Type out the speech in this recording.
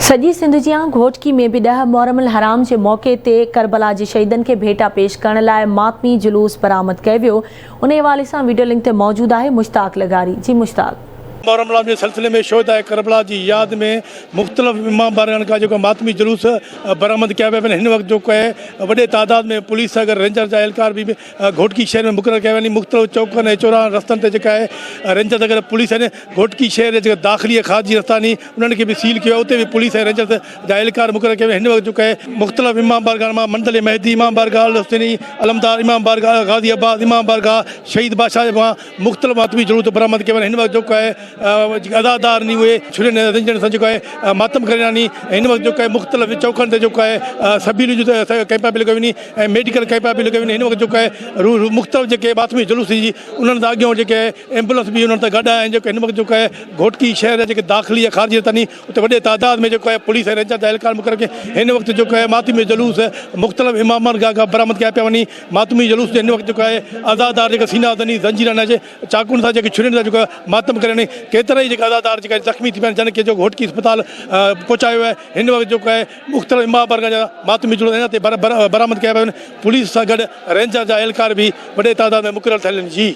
سڄي سنڌ جيان گهوٽڪي ۾ به ڏهه محرم الحرام جي موقعي تي ڪربلا جي شهيدن کي ڀيٽا پيش ڪرڻ لاء ماتمي جلوس برآمد ڪيو ويو انهي حوالي سان ويڊيو لنڪ تي موجود آهي مشتاق لغاري جي مشتاق. محرم الحرام جي سلسلي ۾ شهداء ڪربلا جي ياد ۾ مختلف امام بارگاهن کان جيڪو ماتمي جلوس برآمد ڪيا ويا آهن هن وقت جيڪو آهي وڏي تعداد ۾ پوليس سان گڏ رينجر جا اهلڪار به گهوٽڪي شهر ۾ مقرر ڪيا ويا آهن مختلف چوڪن ۽ چوراهن رستن تي جيڪا آهي رينجر سان گڏ پوليس آهن گهوٽڪي شهر جا جيڪا داخلي ۽ خارجي رستا آهن انهن کي به سيل ڪيو آهي اتي به پوليس ۽ رينجرز جا اهلڪار مقرر ڪيا ويا آهن هن وقت جيڪو آهي مختلف امام بارگاهن مان منزل مهدي امام بارگاهه الحسيني علمدار امام بارگاهه غازي عباس امام بارگاهه شهيد بادشاهه مان مختلف ماتمي جلوس برآمد ڪيا ويا آهن هن وقت جيڪو آهي جيڪي عزادار آهن اهي ڇرين ۽ رنجن سان جيڪو آهي ماتم ڪري رهيا آهن هن وقت جيڪو آهي مختلف چوڪن تي جيڪو آهي سبيلون جون ڪئمپا به لڳايون ويون ۽ ميڊيڪل ڪئمپا به لڳايون ويون هن وقت جيڪو آهي مختلف جيڪي ماتمي جلوس جي انهن سان اڳيان جيڪي ايمبولنس به انهن سان گڏ آهي ۽ جيڪو هن وقت جيڪو آهي گهوٽڪي شهر جا جيڪي داخلي ۽ خارجي رستا آهن اتي وڏي تعداد ۾ جيڪو آهي پوليس ۽ رينجر جا اهلڪار مقرر ڪيا هن وقت جيڪو آهي ماتمي جلوس مختلف امامن گاهه کان برآمد ڪيا پيا وڃي ماتمي جلوس هن وقت جيڪو آهي عزادار جيڪا سينا زني زنجيرن ۽ چاقون سان جيڪي ڇرين سان جيڪو ماتم ڪري وڃي ڪيترا ئي جيڪا عزادار جيڪا زخمي ٿي پيا آهن جن کي جو گهوٽڪي اسپتال پهچايو ويو آهي هن وقت جيڪو آهي مختلف امام بارگاهه جا ماتمي جلوس اڃا تائين برآمد ڪيا پيا وڃن پوليس سان گڏ رينجر جا اهلڪار به وڏي تعداد ۾ مقرر ٿيل آهن جي.